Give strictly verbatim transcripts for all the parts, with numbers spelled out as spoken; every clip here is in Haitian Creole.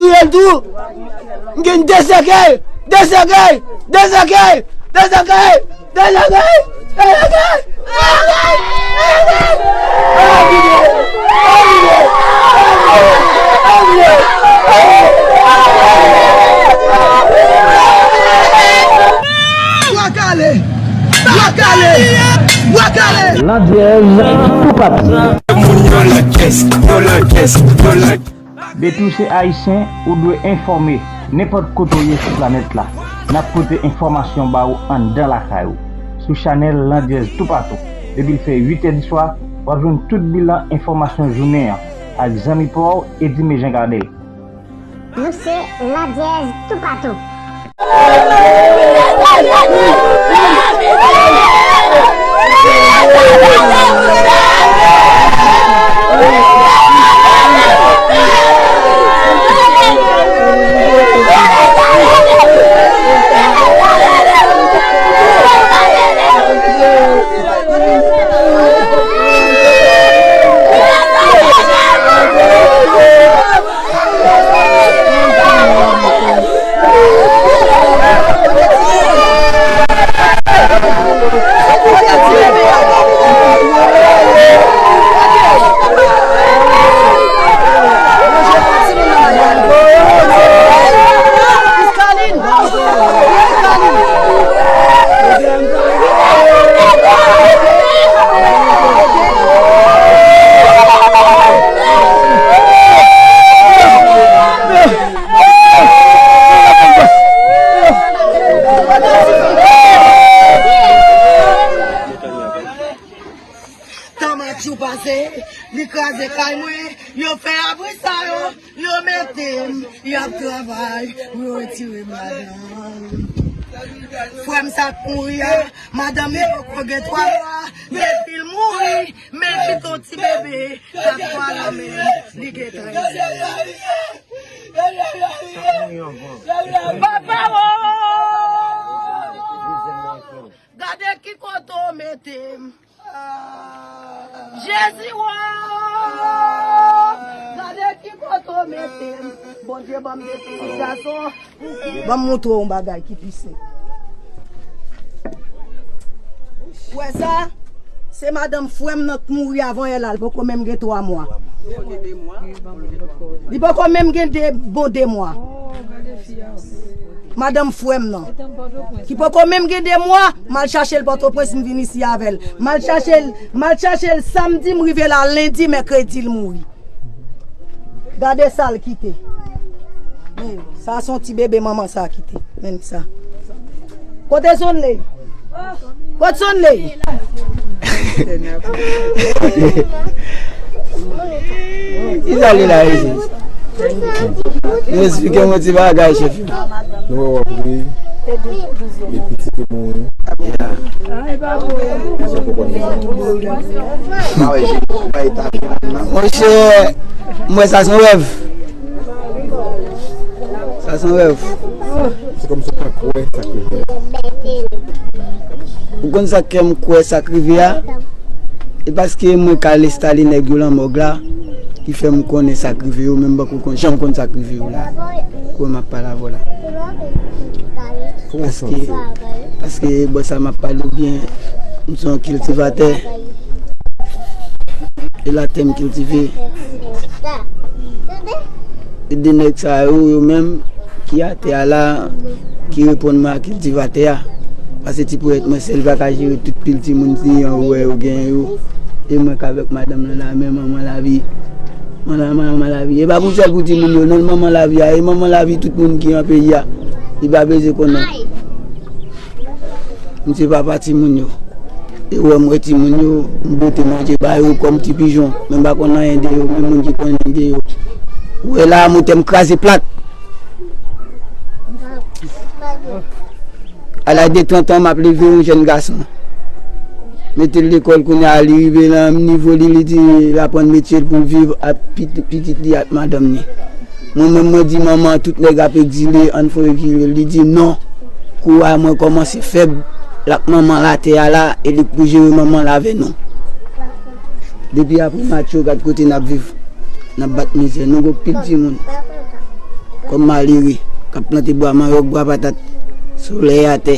L tou. M gen de sèkèy, de sèkèy, de sèkèy, de sèkèy, de sèkèy, de sèkèy, de sèkèy. Bwa kale! Bwa kale! Bwa kale! Landyèz toupatou. Moun yo Landyèz, yo Landyèz, yo Landyèz. Depi w se ayisyen, ou dwe enfòme nenpòt kote w ye sou planèt la. N ap pote enfòmasyon ba w anndan lakay ou, sou chanèl Landyèz toupatou. Depi l fè uit è di swa, w ap jwenn tout bilan enfòmasyon jounen an ak zanmi pa w Eddy Mejean Gardel. Nou se Landyèz toupatou. Tan match ou pase, li kraze kay mwen, yo fè abri sa yo, yo mete m, y ap travay pou yo retire m ladan. Frè m sa k mouri a, madanm li poko gen twa mwa, depi l mouri, men kite yon ti bebe, sa twa lan men li gen trèz. Papa o! Gade ki kote w mete m. Jezi o! Gade ki kote w mete m. Bondye ban m de pitit gason. Ban m montre w yon bagay ki pise. Wè sa? Se madanm frè m nan k mouri avan yè la, li poko menm gen twa mwa. Li poko menm gen de, bon de mwa. Madanm frè m nan, ki poko menm gen de mwa, m al chache l Pòtoprens, m vin isi avè l. M al chache l, m al chache l samdi, m rive la lendi, mèkredi, l mouri. Gade sa l kite. Men, sa se yon ti bebe manman sa kite. Men sa. Kote Sonley? Kot Sonley? Kisa li la isit? Nou esplike mwen ti bagay, chèf. Nou wè w ap ri. E pitit ou mouri. Monchè, mwen sa se yon rèv. Sa se yon rèv. Se kòmsi w pa kwè sa k rive a. Ou konn sa k fè m kwè sa k rive a? E paske mwen k al enstale nèg yo lan mòg la, ki fè m konnen sa k rive yo, men m poko konn, janm konn sa k rive yo la. Kouwè m ap pale avè w la. Paske, paske bò sa m ap pale w byen, m se yon kiltivatè. E latè m kiltive. E de nèg sa yo, yo menm, ki atè a la, ki reponn mwen a kiltivatè a. Paske ti ponyèt mwen sèl pa ka jere tout pil timoun si yon wè yo genyen yo. E mwen k avèk madanm lan la, men manman lavi. Manman, manman lavi. E pa pou sèl pou timoun yo, non, manman lavi a, e manman lavi tout moun ki an peyi a. Li pa bezwen konnen. M se papa timoun yo. E wè m wè timoun yo, m pote manje ba yo kòm ti pijon. Men m pa konn anyen de yo, men moun ki konnen de yo. Ou wè la, motè m kraze plat. A laj de trant an, m ap leve yon jèn gason. Mete l lekòl kounye a, li rive nan nivo li, li di l aprann metye l pou l viv ak pit-, pitit li ak madanm li. Mwen menm, mwen di manman, tout nèg ap egzile, ann fè egzile. Li di non. Kou a mwen kòmanse fèb, l ak manman l atè a la, e li k pou jere manman l avè nou. Depi apre match yo, gad kote n ap viv. N ap bat mizè, nou gon pil timoun. Malere k ap plante bwa manyòk, bwa patat, solèy atè.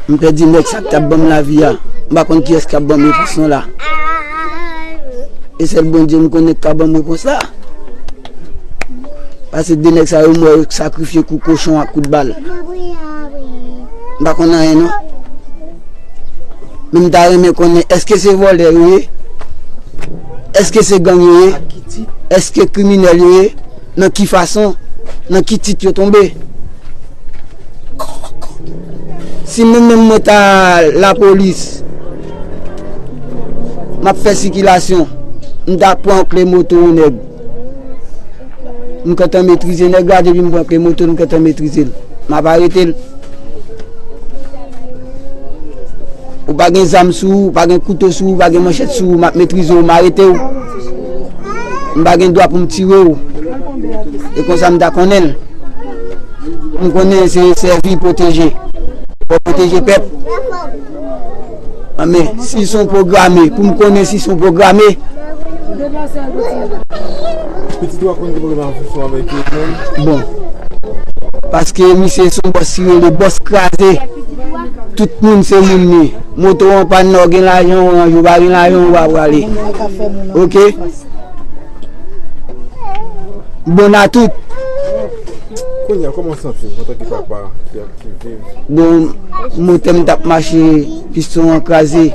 M pèdi nèg sa k t ap ban m lavi a. M pa konn kiyès k ap ban m repons lan la. E sèl Bondye m konnen k ka ban m repons la. Pase de nèg sa yo mò, yo sakrifye kou kochon ak kout bal. M pa konn anyen non. Men m ta renmen konnen, èske se vòlè yo ye? Èske se gang yo ye? Èske kriminèl yo ye? Nan ki fason? Nan ki tit yo tonbe? Si mwen menm mwen ta lapolis, m ap fè sikilasyon, m ta pran kle moto yon nèg. M gentan metrize nèg la, depi m pran kle moto l, m gentan metrize l. M ap arete l. Ou pa gen zam sou ou, ou pa gen kouto sou ou, ou pa gen manchèt sou ou, m ap metrize w, m arete w. M pa gen dwa pou m tire w. E konsa m ta konnen l. M konnen se sèvi pwoteje. Fò pwoteje pèp. Anben, si se yon pwograme, pou m konnen si se yon pwograme. Pitit ou a konn ki pwoblèm avèk yo menm? Bon. Paske misye se yon bòs ki rele bòs kraze. Tout moun se moun li. Moto an pa nan gen lajan ou ranje, ou pa gen lajan ou pa prale. Ok? Bon a tout. Kounye a, kòman w santi w antanke papa ki ap Bon, motè m t ap mache, piston an kraze.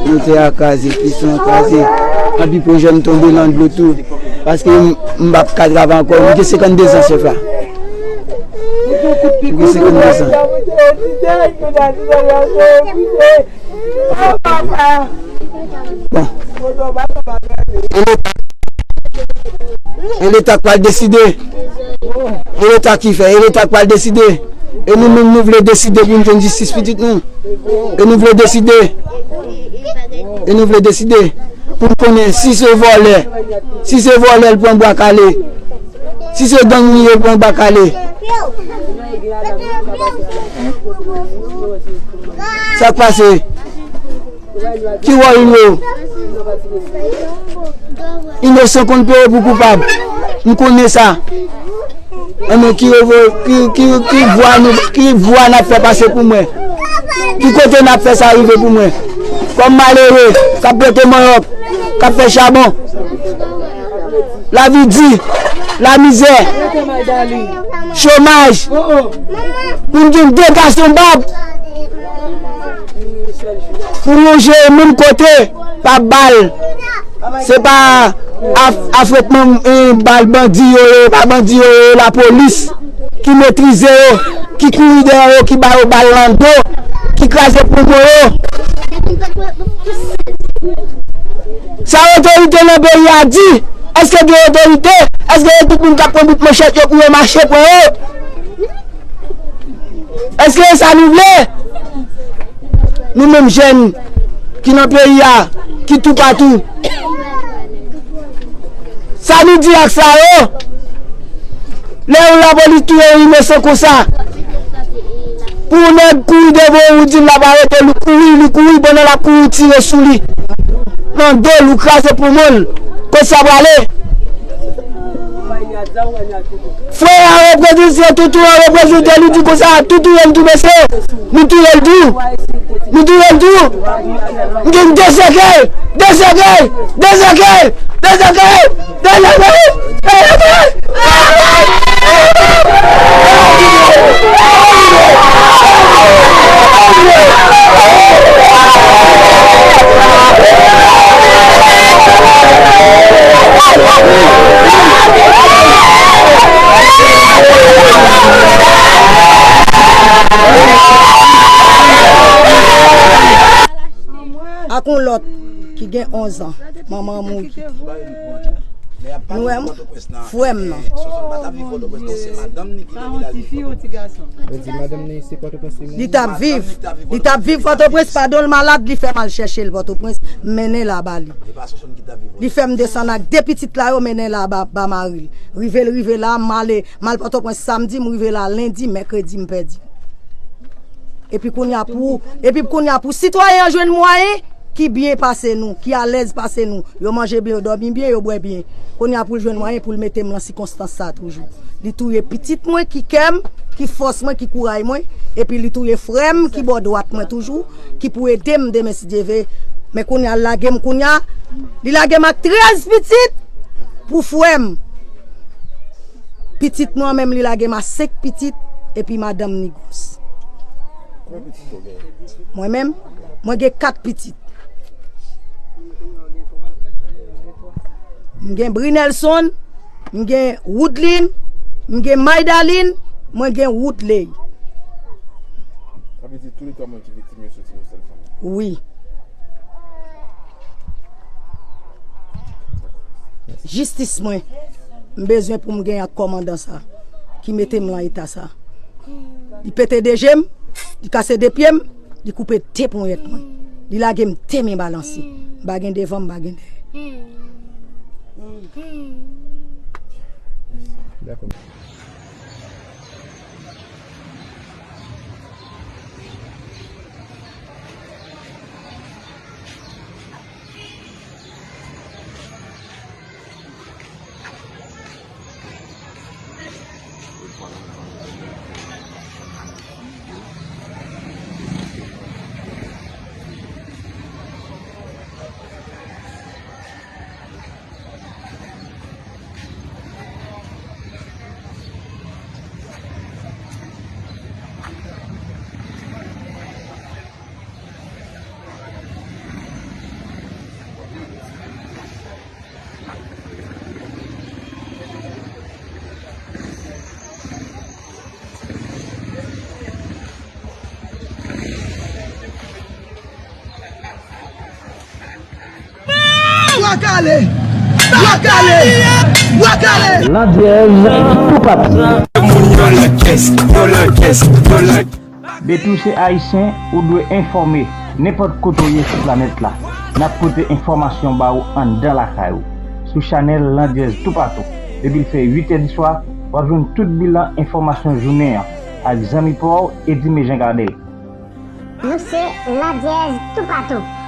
Motè a kraze, piston an kraze. Anpi pwojè m tonbe nan dlo tou. Paske m, m p ap ka travay ankò. M gen senkanndezan, chèf la. M gen senkanndezan. Bon. E Leta, e Leta k pral deside. E Leta ki fè. E Leta k pral deside. E nou menm nou vle deside pou n jwenn jistis pitit nou. E nou vle deside. E nou vle deside. Pou n konnen si se vòlè. Si se vòlè l pran bwa kale. Si se gang li ye l pran bwa kale. Sa k pase? Ki wòl nou? Inosan konn peye pou koupab. M konnen sa. Anben ki revo-, ki, ki, ki vwa nou, ki vwa n ap fè pase pou mwen? Ki kote n ap fè sa rive pou mwen? Kòm malere, k ap plante manyòk, k ap fè chabon. Lavi di, lamizè, chomaj. Pou n gen de gason bab. Pou lonje menm kote, pa bal. Se pa af-, afwontman, eh, bal bandi yo ye, pa bandi yo ye, lapolis ki metrize yo, ki kouri dèyè yo, ki ba yo bal nan do, ki kraze poumon yo. Sa otorite nan peyi a di, èske gen otorite? Èske se tout moun k ap pran bout manchèt yo pou yo mache pran yo? Èske se sa nou vle? Nou menm jèn ki nan peyi a, ki toupatou. Sa nou di ak sa yo? Lè yon lapolis touye yon inosan konsa, pou yon nèg kouri devan ou, ou di l l ap arete l, li kouri, li kouri, pandan l ap kouri, ou tire sou li. Nan do l, ou kraze poumon l. Kot sa prale? Frè a reprezante, toutou a reprezante, li di konsa, toutou yo m tou mesye, nou touye l tou. Nou touye l tou. M gen de sèkèy, de sèkèy, de sèkèy, de sèkèy, de sèkèy, de sèkèy. Ak yon lòt ki gen onz an, manman an mouri. Nou wè m? Frè m nan. Li t ap viv, li t ap viv Pòtoprens, padon l malad, li fè m al chèche l Pòtoprens, m mennen la ba li. Li fè m desann ak de pitit la yo, mennen la ba, ba mari l. Rive l rive la, m ale, m al Pòtoprens samdi, m rive la lendi, mèkredi m pèdi. Epi kounye a pou, epi kounye a pou sitwayen an jwenn mwayen, ki byen pase nou, ki alèz pase nou. Yo manje byen, yo dòmi byen, yo bwè byen. Kounye a pou l jwenn mwayen pou l mete m nan sikonstans sa a toujou. Li touye pitit mwen ki kè m, ki fòs mwen, ki kouray mwen, epi li touye frè m ki bò dwat mwen toujou, ki pou ede m demen si Dye ve. Men kounye a l lage m kounye a, li lage m ak trèz pitit pou frè m. Pitit mwen menm li lage m a senk pitit epi madanm ni gwòs. Mwen menm, mwen gen kat pitit. M gen Brinelson, m gen Woodlin, m gen Maydalin, mwen gen Woodley. Sa vle di tou le twa moun ki viktim yo soti nan sèl fanmi? Wi. Jistis mwen, m bezwen pou m gen ak kòmandan sa, ki mete m lan eta sa. Li pete de je m, li kase de pye m, li koupe de ponyèt mwen. Li lage m de men balanse. M pa gen devan, m pa gen dèyè. Dakò. Bwa kale! Bwa kale! Bwa kale! Landyèz toupatou. Moun nan lòt pyès, nan lòt pyès, nan lòt. Depi w se ayisyen, ou dwe enfòme. Nenpòt kote w ye sou planèt la, n ap pote enfòmasyon ba ou anndan lakay ou. Sou chanèl Landyèz toupatou, depi l fè uit è di swa, w ap jwenn tout bilan enfòmasyon jounen an ak zanmi pa w, Edime Jean Gardel. Nou se Landyèz toupatou.